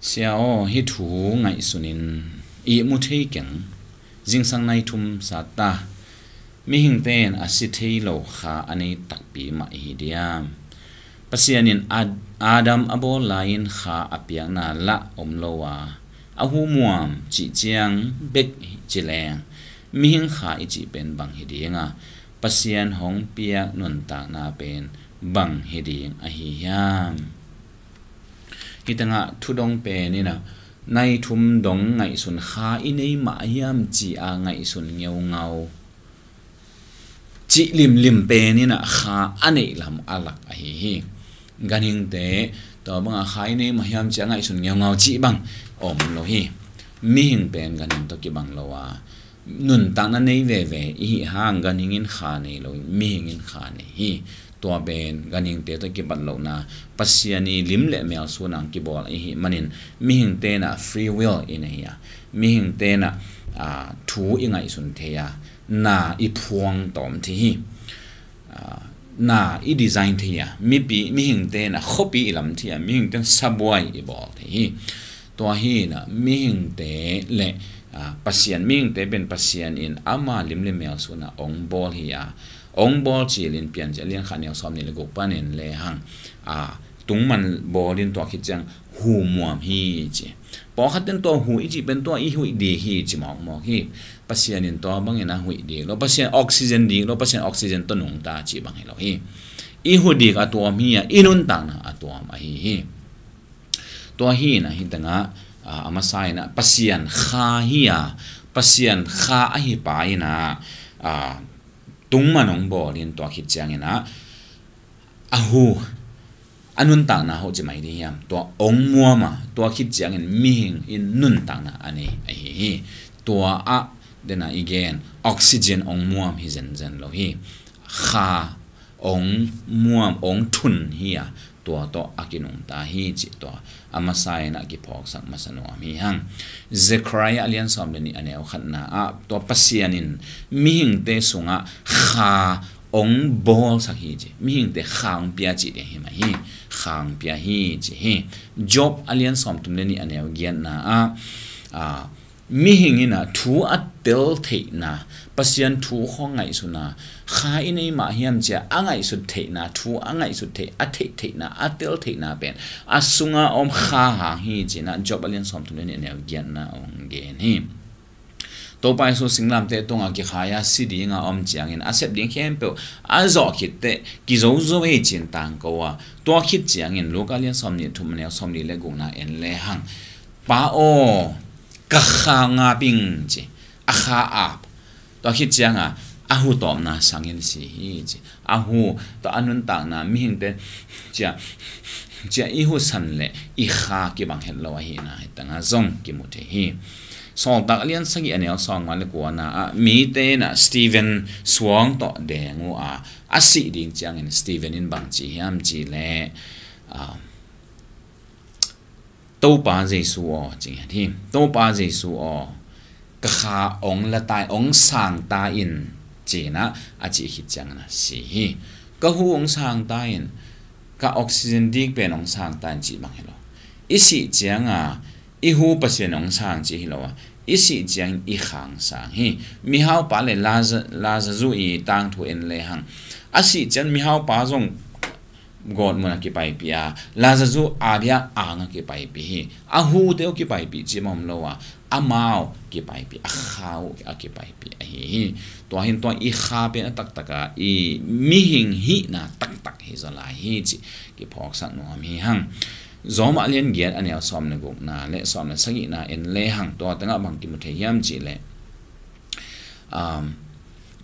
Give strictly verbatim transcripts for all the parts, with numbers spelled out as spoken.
Sia aw, hih thu ngaihsun in ihmu thei keng. Zingsang nai thum sat ta. Mihingte in a si thei lo kha a nei takpi mah ihi diam? Pasian in Ad-, Adam a bawl lai-in kha a piakna lah om lo a, a hu muam cih ciang bek ci leng, mihing kha i cih pen bang hi ding a, Pasian hong piak nuntakna pen bang hi ding ahi hiam? Hih tengah thudong pen in ah, nai thum dong ngaihsun, kha i nei mah hiam ci-a ngaihsun ngeungau, cih limlim pen in ah kha a neih lam a lak ahi hi. Ganhingte tua bangah kha i nei mah hiam ci-a ngaihsun ngeungau cih bang om lo hi. Mihing pen ganhing tawh kibang lo a, nuntakna nei veve ihi hang, ganhing in kha nei lo, mihing in kha nei hi. Tua pen ganhingte tawh kibat lohna, Pasian i lim le mel sun a kibawl ihi manin, mihingte in ah free will i nei a, mihingte in ah, aa, thu i ngaihsun thei a, na i phuang tawm thei hi. Aa, na i design thei a, mipi, mihingte in ah khuapi i lam thei a, mihingte in sabuai i bawl thei hi. Tua hi in ah, mihingte le, aa, Pasian, mihingte pen Pasian in ama lim le mel sun a ong bawl hi a, ong bawl cil in Piancil a lian khat neu sawm nih le guk panin le hang, aa, tungman bawl in tua khit ciang hu muam hi ci. Pawlkhat ten tua hu i cih pen tua i huih dik hi ci mawkmawk hi. Pasian in tua bangin a huih dik lo, Pasian oxygen dik lo, Pasian oxygen tawh nungta cih bang hi lo hi. I hu dik a tuam hi a, i nuntakna a tuam ahi hi. Tua hi in ah hih tengah, aa, a masa in ah Pasian kha hi a, Pasian kha ahi pa in ah, aa, tungman ong bawl in tua khit ciang in ah, a hu, a nuntakna hoh ci mai ding hiam? Tua ong muam a, tua khit ciangin mihing in nuntakna a nei ahi hi. Tua ah, den a i gen, oxygen ong muam hi zenzen lo hi. Kha ong muam, ong thun hi a, tua tawh a kinungta hi cih tua a masa in ah kiphawksak masa nuam hi hang. Zechariah a lian sawm le nih a neu khatna ah tua Pasian in mihingte sungah kha ong bawlsak hi ci. Mihingte kha ong pia cih ding hi mah hi. Kha ong pia hi ci hi. Job a lian sawm thum le nih a neu giatna ah, aa, mihing in ah thu a tel theihna, Pasian thu khawng ngaihsun a, kha i nei mah hiam ci-a a ngaihsut theihna, thu a ngaihsut theih, a theih theihna, a tel theihna pen a sunga om kha hang hi ci-in ah Job a lian sawm thum le nih a neu giatna ong gen hi. Topa Jesu singlamteh tungah kikhai a si ding a om ciangin a sep ding khempeuh a zawh khit teh kizozo ei ci-in tangko a, tua khit ciangin Luka lian sawm nih thum a neu sawm nih le gukna en le hang, Pa aw, ka kha ap ing ci. A kha ap. Tua khit cianga a hu tawpna sangin si hi ci. A hu, tua a nuntakna, mihingte cia, cia i hu san le i kha kibang het lo ahihna hi tanga zong kimu thei hi. Sawltak a lian sagih a neu sawmnga le kuana ah mite in ah Stephen suang tawh deng uh a, a sih ding ciangin Stephen in bang ci hiam ci le, ah, Topa Jesu aw, ci hi. Topa Jesu aw, ka kha ong la ta in, ong sang ta in, ci-in ah a cih khit ciangin a si hi. Ka hu ong sang ta in, ka oxygen dik pen ong sang ta in cih bang hi lo. I sih cianga i hu Pasian ong sang cih hi lo a, i sih ciangin i kha ong sang hi. Mihaupa le Laza-, Lazazu i tangthu en le hang, a sih ciang mihaupa zong gawtmun a kipaipih a, Lazazu a bia ang a kipaipih hi. A hute uh kipaipih cih mah om lo a, amau kipaipih, a kha uh a kipaipih ahi hi. Tua hin tua i kha pen a taktak a, i mihing hihna taktak hi zaw lai hi cih kiphawksak nuam hi hang. Roma lian giat a neu sawm le gukna le sawm le sagihna en le hang, tua tengah bang kimu thei hiam cih leh, um,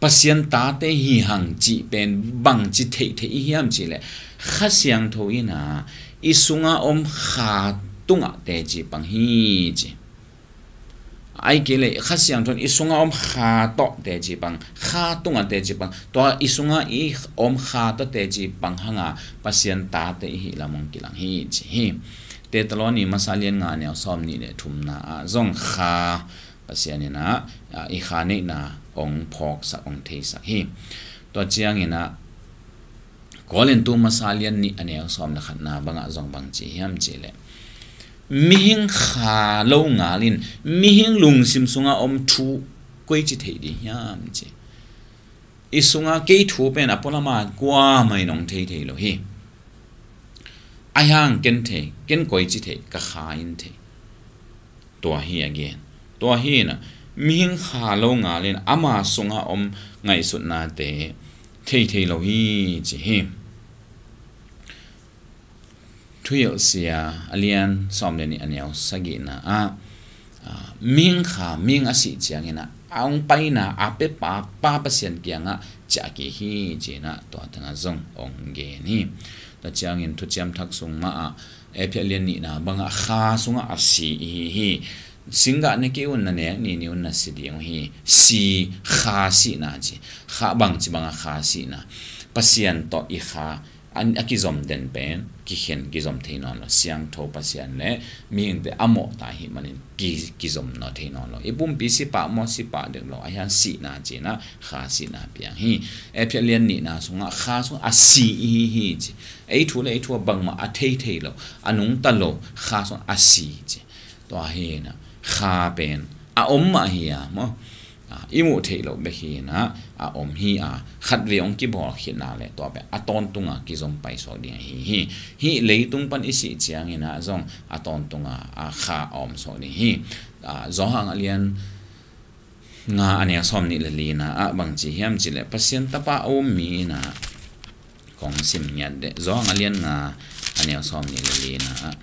Pasian tate hi hang cih pen bangci theihtheih i hiam cih leh, Kha Siangtho in ah i sunga om kha tungah teci pang hi ci. Ai kei leh Kha Siangtho in i sunga om kha tawh teci pang, kha tungah teci pang, tua i sunga i om kha tawh teci pang hanga Pasian tate i hih lam hong kilang hi ci hi. Thesalonika masa lian nga neu sawm nih le thumna ah zong kha Pasian in ah, ah, i kha neihna hong phawksak, hong theisak hi. Tua ciangin ah, Korintu masa lian nih a neu sawm le khatna bangah zong bang ci hiam cih leh, Mihing kha lo ngal in mihing lungsim sungah om thu koici theih ding hiam ci. I sungah kei thu pen a pualama kuamah in hong thei thei lo hi. Ahi hang ken thei, ken koici theih, ka kha in thei. Tua hi a gen. Tua hi inah mihing kha lo ngal in ama sungah om ngaihsutnate thei thei lo hi ci hi. Thuhilhsia a lian sawm le nih a neu sagihna ah, ah, mihing kha, mihing a sih ciangin ah a hong paina a pepa Pa Pasian kiangah ciah kik hi ci inah tua tengah zong hong gen hi. Tua ciangin Thuciam Thak sung mah ah, Efesa lian nihna bangah kha sungah a si i hi hi. Singgah ne kei un na nek ni ni un na si ding uh hi. Si, kha sihna ci. Kha bangci bangah kha sihna. Pasian tawh i kha a kizom den pen kikhen kizom thei nawn lo. Siangtho Pasian le mihingte a mawhta ahih manin ki, kizom nawn thei nawn lo. I pumpi si pah maw, si pah dek lo. Ahi hang sihna ci inah kha sihna piang hi. Efesa lian nihna sungah kha sungah a si i hi hi ci. Ei thu le ei thu a bangmah a thei thei lo, a nungta lo, kha sungah a si ci. Tua hi inah kha pen a om mah hi a maw. Ah, i muh theih loh bek hi inah a om hi a, khatvei hong kibawl khitna le tua pen a tawntunga kizom paisuak ding ahi hi. Hih leitung pan i sih ciang inah zong a tawntunga a kha a om suak ding hi. Ah, Johan a lian nga a neu sawm nih le lina ah bangci hiam ci leh Pasian Tapa a um mi inah kong sim ngiat deh. Johan a lian nga a neu sawm nih le lina ah,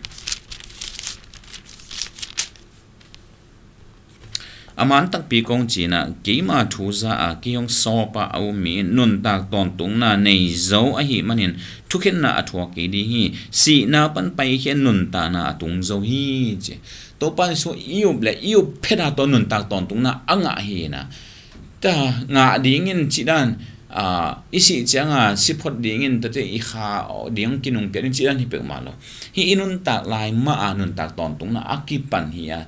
a man takpi kong ci inah keima thu za a kei hong sawpa a um mi in nuntak tawntungna nei zo ahih manin thukhenna a thuak kei ding hi. Sihna pan paikhia nuntakna a tung zo hi ci. Topa Jesu i up le i up phet a tawh nuntak tawntungna a ngah hi inah. Tua ngah dingin cih dan, ah, i sih cianga si phot dingin tate i kha ding kinungpiak ding cih dan hi peuhmah lo. Hih i nuntak lai mah a nuntak tawntungna a kipan hi a,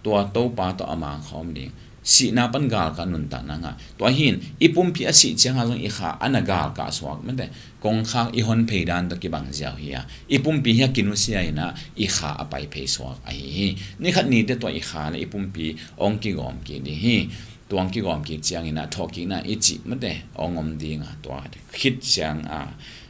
tua Topa tawh a mangkhawm ding. Sihna pan galkah nuntakna ngah. Tua hi in i pumpi a sih cianga zong i kha a na galkah suak mate. Kongkhak i hon phei dan tawh kibang ziau hi a, i pumpi hi a kinusia inah i kha a pai phei suak ahi hi. Nikhat nite tua i kha le i pumpi hong kigawm kik ding hi. Tua hong kigawm kik ciang inah thawhkikna i cih mate hong om ding a, tua khit ciang a,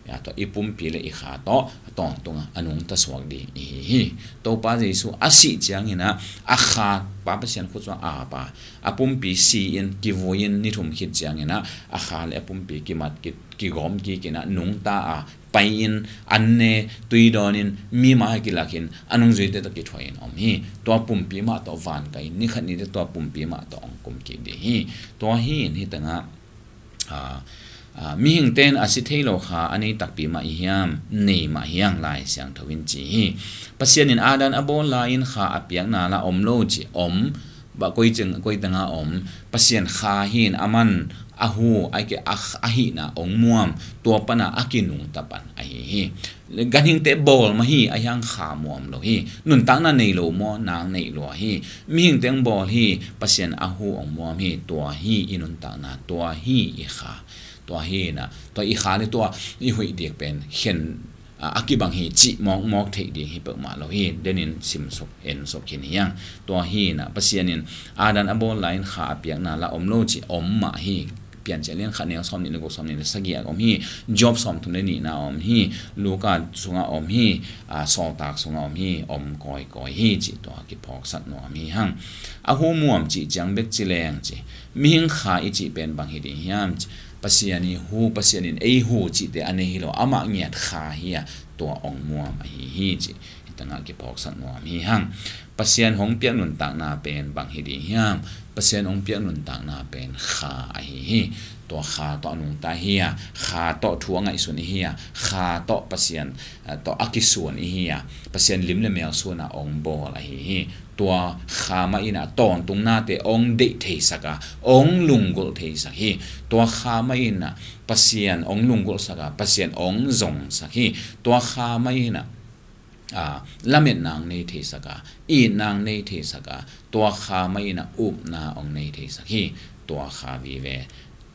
a tua i pumpi le i kha tawh a tawntunga a nungta suak ding i hi hi. Topa Jesu a sih ciang inah a kha Pa Pasian khut sungah a ap a, a pumpi si in kivui in ni thum khit ciang inah a kha le a pumpi kimat kik, kigawm kik inah nungta a pai in an ne, tui dawn in mi mai ah kilak in a nungzuite tawh kithuah in om hi. Tua pumpi mah tawh van kai in nikhat nite tua pumpi mah tawh hong kum kik ding hi. Tua hi in hih tengah, ah, ah, mihingte in a si thei lo kha a nei takpi mah i hiam? Nei mah hi hang, Lai Siangtho in ci hi. Pasian in Adam a bawl lai-in kha a piakna lah om lo ci, om. Bah koi ciang, koi tengah om? Pasian kha hi in, aman a hu, a hihna hong muam, tua pana a kinungta pan ahi hi. Ganhingte bawl mah hi, ahi hang kha muam lo hi. Nuntakna nei lo maw? Nang nei lua hi. Mihingte hong bawl hi, Pasian a hu hong muam hi. Tua hi i nuntakna, tua hi i kha. Tua hi inah tua i kha le tua i huih dik pen khen a, a kibang hi cih mawkmawk theih ding hi peuhmah lo hi. Denin simsuk ensuk khin hi hang. Tua hi inah Pasian in Adam a bawl lai-in kha a piakna lah om lo ci, om mah hi. Piancil lian khat neu sawm nih le guk, sawm nih le sagih ah om hi. Job sawm thum le nihna om hi. Luka sungah om hi. A, Sawltak sungah om hi. Om kawikawi hi cih tua kiphawksak nuam hi hang. A hu muam cih ciang bek ci leng ci, mihing kha i cih pen bang hi ding hiam ci, Pasian i hu, Pasian in ei hu cihte a nei hi lo, amah ngiat kha hi a, tua hong muam ahi hi cih hih tengah kiphawksak nuam hi hang. Pasian hong piak nuntakna pen bang hi ding hiam? Pasian hong piak nuntakna pen kha ahi hi. Tua kha tawh a nungta hi a, kha tawh thu a ngaihsun i hi a, kha tawh Pasian, eh, tawh a kisuan i hi a, Pasian lim le mel suan a hong bawl ahi hi. Tua kha mah inah tawntung nate hong deih theisak a, hong lunggulh theisak hi. Tua kha mah inah Pasian hong lunggulhsak a, Pasian hong zongsak hi. Tua kha mah inah, a, lametna hong nei theisak a, itna hong nei theisak a, tua kha mah inah upna hong nei theisak hi. Tua kha vive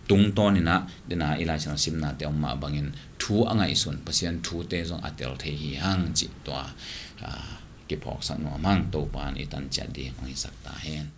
tungtawn inah, dena i Lai Siangtho simnate hong mah bangin thu a ngaihsun, Pasian thute zong a tel thei hi hang cih tua, a, kiphawksak nuam hang. Topa in i tan ciat ding hong hisak ta hen.